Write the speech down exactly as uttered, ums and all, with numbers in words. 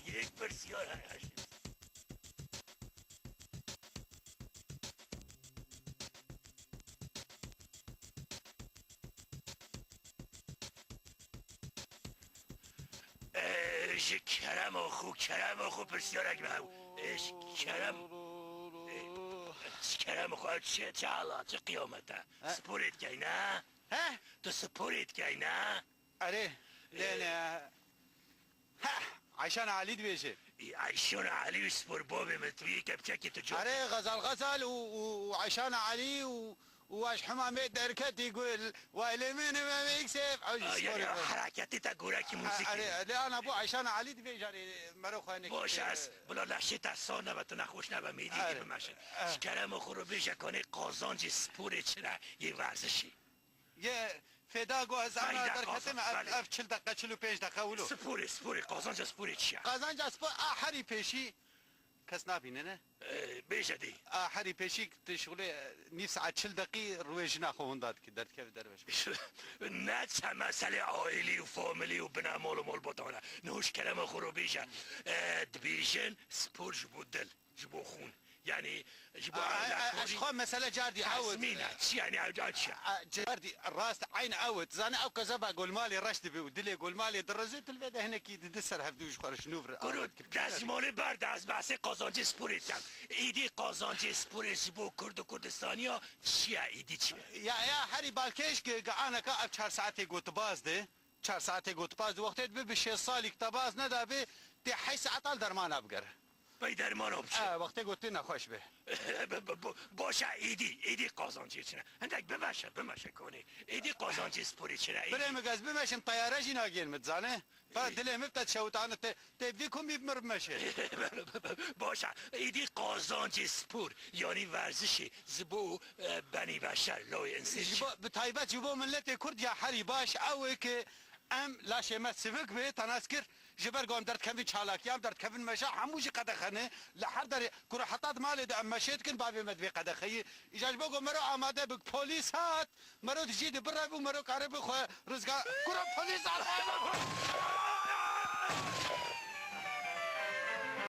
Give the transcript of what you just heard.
Yek pirsiyar heye. Ê, ji kerema xwe, kerema xwe pirsiyarek me hew. Ê, ji kerem, ê, ji kerema xwe, ew çi, çi hala, çi qiyamet e? He? Sporê dikey, ne? He? Tu sporê dikey, ne? Erê, Ê. lê ne. Heh, Ayşan Elî dibêje. Ê, Ayşan Elî û spor bobê min, tu yê kepçekê tu cot. Erê, Xezal Xezal û, û, û Ayşan Elî û, û ez hemamê derketî gul, waylê min me mêksef, ew jî Aa, sporê yani bobê. Hereketê te gorekî Ha, muzîkê. Erê, lê ana bo Ayşan Elî dibêje, erê, mero xwe nekî. Boş ez, bila leşê te sar nebe, tu nexweş nebe, mêdî Erê. Bimeşin. Eh. Ji kerema xwe re bêje kanê qazancê sporê çi ne, yê werzişê. Yê fêda go ez ana Feyda derketim, kazan, ev, belê. Ev çil deqe, çil û pênc deqe wilo. Sporê, sporê, qazanca sporê çi ye? Qazanca spor a herî pêşî kes nabîne ne? Ee, bêje dî. A herî pêşî tu şixulê, e, nîv saet çil deqî rûyê jina xwe winda dikî, derdikeve derveş. Ne çe meselê aîlî û familî û bine mal û malbatan e. Niho ji kerema xwe re bêje. Ee, dibêjin spor ji bo dil. Ji bo xûn. Yanî ji bo A, a, a, ez xwe mesele cardî ew Tezmîn e. Çi yanî ew, ew çi ye? A, cardî rast eyn ew e. Dizane ew kezeba golmalê reş dibe û dilê golmalê dirizê, tu li vê de hinekî didi ser hevdû ji xwe re ji nû vir Kuro, dezmolê berde, ez behsê qazancê sporê dikem. Îdî qazancê sporê ji bo Kurd û Kurdistaniya çi ye? Îdî çi ye? Ya, ya, herî balkêş gi, gi aneka ev çar saetê gotibaz de. Çar saetê gotibaz, wextê dibe bi şêst salîk te baz nedabe, tê heşt saetan dermana bigere. Pey dermana biçe. E, wextê gotê nexweş be. Bi-, bi-, bi-, boşa êdî, êdî qazancê çi ne? Hindek bimeşe, bimeşe konê. Êdî qazancê sporê çi ne? Êdî. Birê min, ez bimeşim, teyare jî nagên min, dizane? Para dilê min te çewitane te, tê vî komî bi mir bimeşe. Boşa, êdî qazancê spor, yanî werzişê, ji bo, e, benî beşer, lawê insê Ji çi? Bo, bi taybet ji bo miletê Kurd ya herî baş ew e ke em laşê me sivik bê, te nas kir, ji ber ku em derdikevin çalakiya, em derdikevin meşa, hemû jî qedexe ne. Li her derê, kuro heta di malê de em meşê dikin, bavê me divê qedexeyî. Îca ji bo ku mero amade bi polîs hat, mero dijî di bire bû, mero kare bi xwe rizgar. Kuro polîs hat!